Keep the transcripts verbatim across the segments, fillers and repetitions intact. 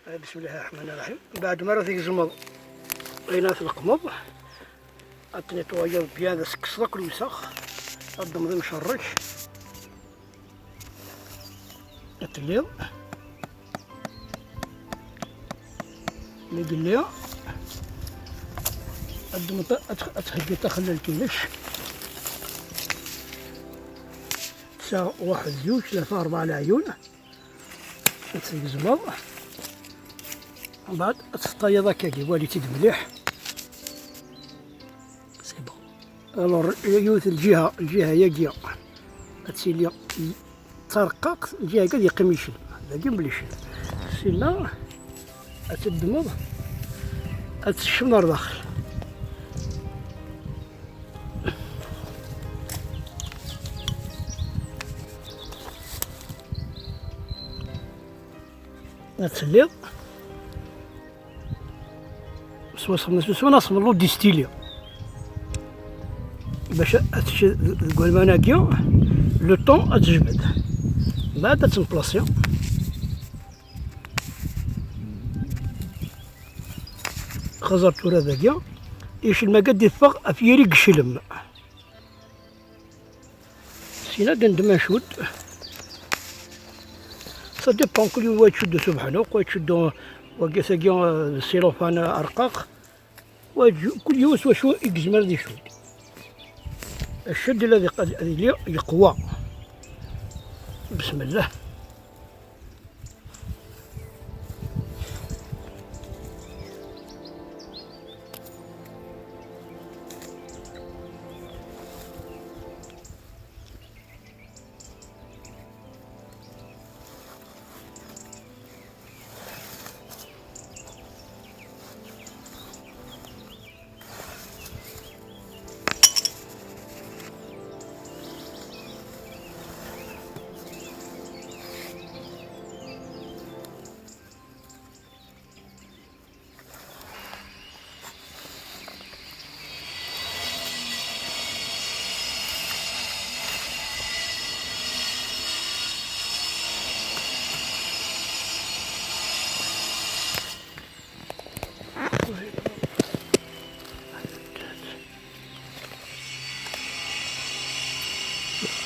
بسم الله الرحمن الرحيم. بعد ما راه تجزمض، غينا تلقمض، تنيطوايض بيان، تسكسض كل وسخ، تضمض مشرك، تليض، ميقلي، تضمض، تخ-، تخدي تخلى الكيلش، تسا واحد، زوج، ثلاثة، أربعة العيون. تسقزمض، ومن بعد تسطايض هكاكي، والي تيد مليح. سي بون. الوغ، يوث الجهة، الجهة ياكيا تسيلي ترقق، الجهة كاد يقيم يشل. داكي ملي يشل. سينا تدمض، تسشم دار داخل. تسليض. سوا سخمنا سوا سوا نصب لو ديستيلي. باش تش-، ديك الوان هاكي، لو طون تجبد. بعد تنبلاصي. خزر تورا داكيا. ايش الماكا دي فغ افيري قشلم. سينا دندم نشد. سا ديبون كل يوم واحد يشدو سبحانه، واحد يشدو واقي ثاقي، آه، السيلوفان، آه، أرقاق. واحد يو-، كل يوم سوا شو يجزم هذا يشد. الشد الذي قد، الذي يقوى. بسم الله.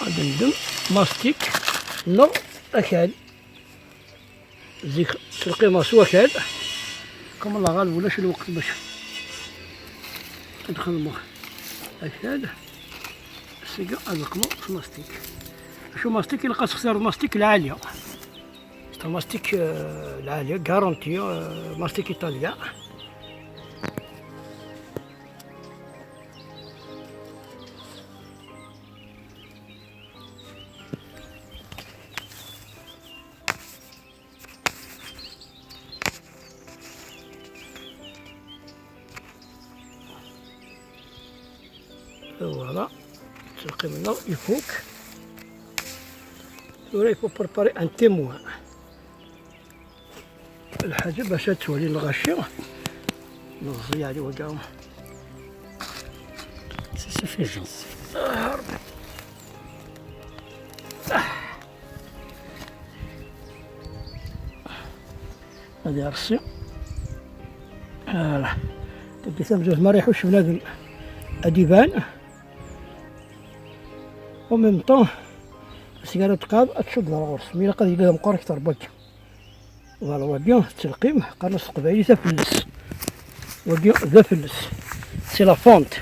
غادي ندم ماستيك نو أكل. زيك تلقي ماسو أكل. كم الله غالب ولاش الوقت باش ندخل المخ. أكل. السيقا أزقمو في ماستيك. شو ماستيك؟ إلا قاس خسر ماستيك العالية. ماستيك، آه، العالية، غارونتي، آه، ماستيك إيطاليا. Voilà. تلقي منا يفوك. Voilà, il faut préparer un témoin. الحاجة باش تولي الغاشية. نغزي عليه وكاع. C'est suffisant. آه، ربي. آه. هذه راسي. آه. تبقى ثم زوج ما ريحوش بنادم. أديبان. و ميم طون السيجارة تقاب تشد الغرس، مي قد يقدر مقر أكثر بك. فوالا، هو بيان التلقيم، قناص قبايلي تفلس. وبيان ذا فلس. سي لا فونت.